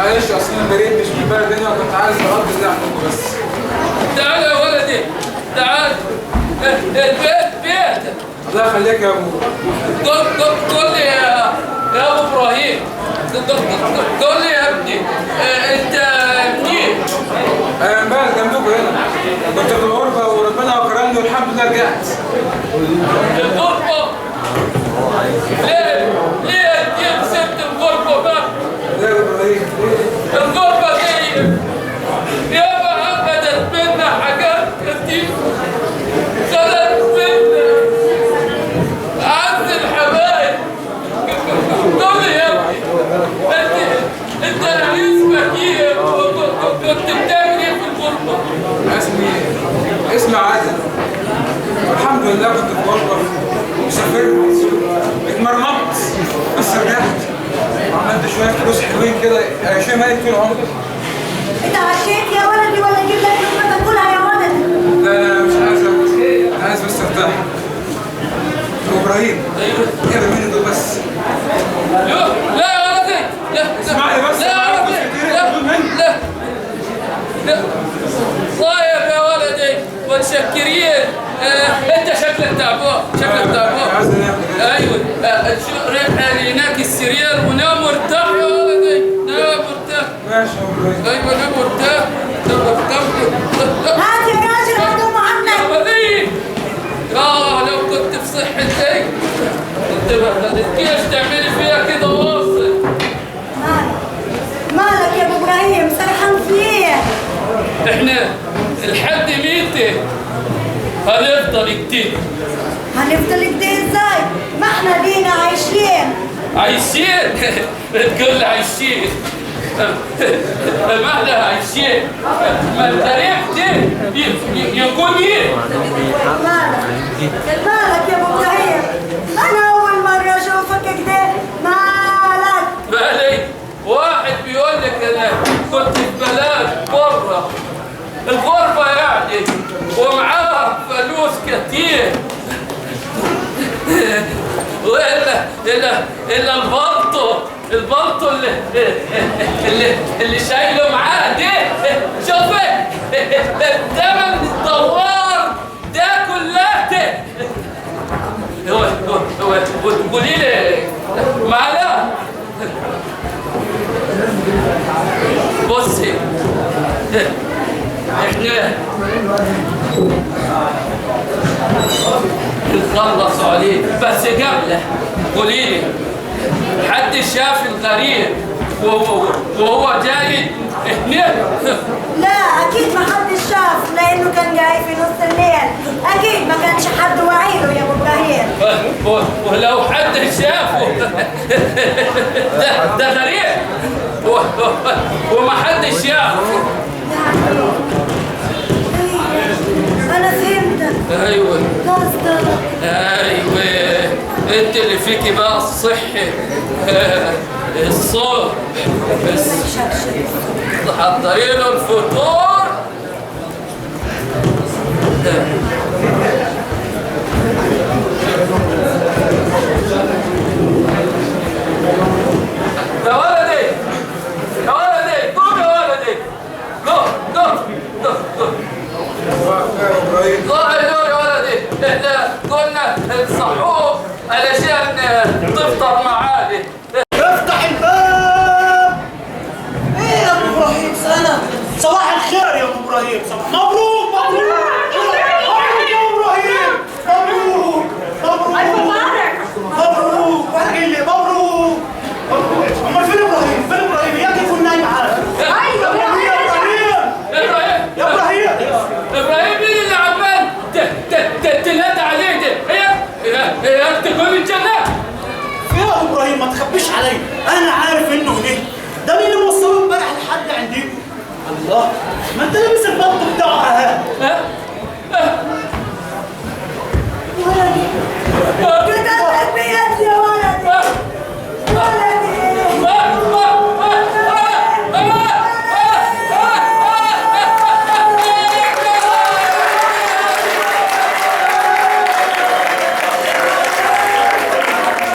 معلش اصل انا بريد مش من البلد هنا وكنت عايز اقضي اللي عندكم بس. تعال يا ولدي تعال، البيت بيتك. الله يخليك يا ابو. قول لي يا ابو ابراهيم، قول لي يا ابني انت منين؟ انا من بلد جنبكم هنا، كنت في الغربة وربنا اكرمني والحمد لله رجعت. الغربة؟ ليه؟ ليه انت سبت الغربة بقى؟ ليه يا ابراهيم؟ ليه؟ الغربة دي ياما اخدت منا حاجات كتير، خدت منا عز الحبايب. قول لي يا ابني انت اسمك ايه؟ كنت بتعمل ايه في الغربة؟ اسمي عادل. الحمد لله كنت في الغربة وسافرت اتمرمطت بس رجعت وعملت شوية فلوس حلوين كده عشان مالي طول عمري. انت عشيت يا ولدي ولا اجيب لك لقمة تاكلها يا ولدي؟ لا لا مش عايز اكل، انا عايز بس ارتاح. ابراهيم ايوه مني دول بس. لا يا ولدي لا، اسمعني بس. لا يا ولدي لا لا لا. طيب يا ولدي متشكرين. انت شكلك تعبان، شكلك تعبان. ايوه روح هناك السرير ونام وارتاح يا ولدي، نام وارتاح. ماشي يا ابراهيم. ايوه نام وارتاح، نام وارتاح. هات يا راجل هات ام عنك. يا ولدي لو كنت في صحتك كنت ما تجيش تعملي فيها كده. واصل مالك مالك يا ابو ابراهيم سرحان فيه؟ احنا لحد ميتة هنفضل كتير. هنفضل كتير ازاي؟ ما احنا دينا عايشين. عايشين؟ تقول عايشين؟ ما احنا عايشين، ما التاريخ ده يكون ايه؟ مالك مالك يا ابو ابراهيم؟ انا اول مرة اشوفك كده. مالك؟ مالي؟ واحد بيقول لك انا كنت في بلد بره الغربة يعني ومعاها فلوس كتير، والا الا الا البلطو، البلطو اللي شايله معاه ده، شوفي الثمن الدوار ده كلها. هو هو قولي لي معلش بصي احنا نخلصوا عليه بس قبله قولي لي حد شاف الغريب وهو جاي هنا؟ لا اكيد ما حد شاف لانه كان جاي في نص الليل، اكيد ما كانش حد وعيلة يا ابو ابراهيم. ولو حد شافه ده غريب وما حد شافه. انا فهمتك. ايوه قصدك. ايوه انت اللي فيكي بقى الصحي الصوت بس تحضري له الفطور. يا ولدي يا ولدي قوم يا ولدي، قوم قوم قوم قوم. الله ينور يا ولدي، احنا قلنا نصحوك علشان تفطر معانا. افتح الباب. ايه يا ابو ابراهيم سنة؟ صباح الخير يا ابو ابراهيم. صباح مبروك مبروك مبروك يا ابو ابراهيم، مبروك مبروك مبروك واحد مبروك مبروك. امال فين ابراهيم؟ فين ابراهيم؟ يا يكون نايم عارف. ايوه يا ابراهيم، يا ابراهيم ابراهيم مين اللي عمال تنادى عليه ده؟ هي تكون الجنة. يا ابو ابراهيم ما تخبيش